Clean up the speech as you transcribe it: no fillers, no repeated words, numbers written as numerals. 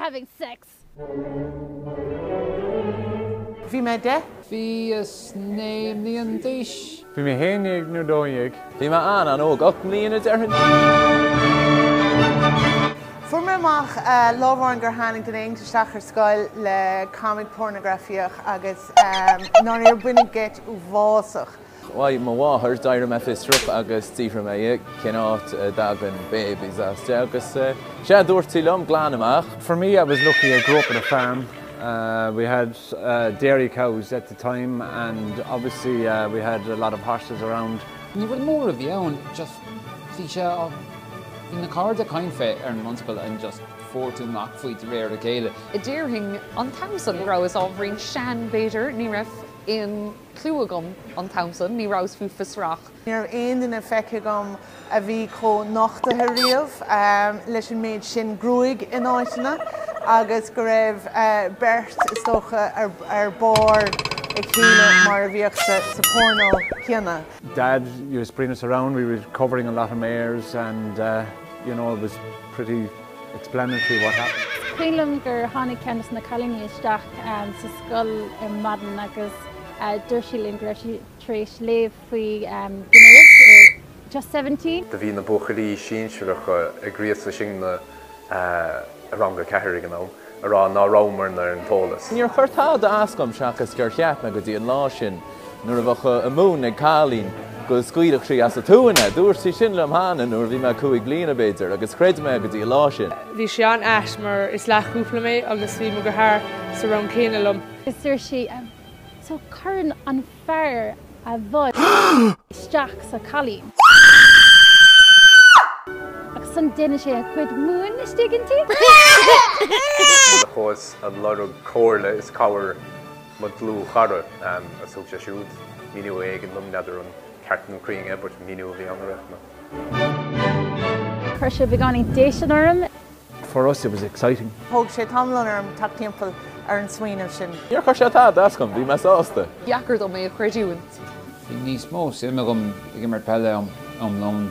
having sex. Bhí mé 10. Bhíos 9 mbliana d'aois. Bhí mé 11 nó 12. Bhí mé an-an-óg, 8 mbliana déarfainn. Fuair mé amach lá amháin gur tháinig duine éigin isteach ar scoil le comic pornagrafaíoch agus nár baineadh geit uafásach. Uaidh mo mháthair, d'éirigh mé fiosrach agus d'fhiafraigh mé di cén áit a dtagann babies as de agus sea, dúirt sí liom glan amach. For me, I was lucky, I grew up on a farm. We had dairy cows at the time and obviously we had a lot of horses around. Ní rud mór a bhí ann, just bhí sé á, bhí na cairde ag caint fé ar an mbunscoil and just fuair tú amach faoi de réir a chéile. Déarfainn an t-am san go rabhas ábhairín sean b'fhéidir, ní raibh aon cliú agam an t-am san, ní rabhas fiú fiosrach. Ní raibh aon duine feicthe agam a bhí chomh nochtaithe riamh, leis an méid sin gruaig in áiteanna, agus go raibh beirt, is dócha, ar barr a chéile mar a bhíodh sa porno céanna. Dad used to bring us around, we were covering a lot of mares and you know it was pretty explanatory what happened. Is cuimhin liom gur tháinig ceann de na cailíní isteach sa scoil ar maidin agus dúirt sí linn go raibh sí tar éis léamh faoi ghnéas i Just 17. Do bhí na buachaillí sinsearacha ag gríosadh sinne i rang a ceathair ag an am, a rá ná rabhamarna ar an t-eolas. Níor chuir tada as dom seachas gur cheap mé go dtí an lá sin nuair a bheadh a mún ag cailín go scaoilfeadh sí as a tóin é. Dúirt sí sin liom cheana nuair a bhí mé 5 bliana b'fhéidir agus chreid mé go dtí an lá sin. Bhí sé an-ait mar is leathchúpla mé agus bhí mo dheartháir sa rang céanna liom. Is dúirt sí, So cuireann an fear a bhod isteach sa chailín. Agus ansan déanann sé a chuid mún istigh inti. Chuas a lorg comhairle is cabhair mo dlúthchara agus thug sé siúd míniú éigin dom, n'fheadar an ceart nó cruinn é but míniú a bhí ann ar aon chuma. Chuir sé beagáinín déistin orm. For us it was exciting. Thóg sé tamall orm teacht timpeall ar an smaoineamh sin. Níor chuir sé tada as dom, bhí mé sásta. Deacair dom é a chreidiúint. Bhí níos mó suim agam ag imirt peile am lóin.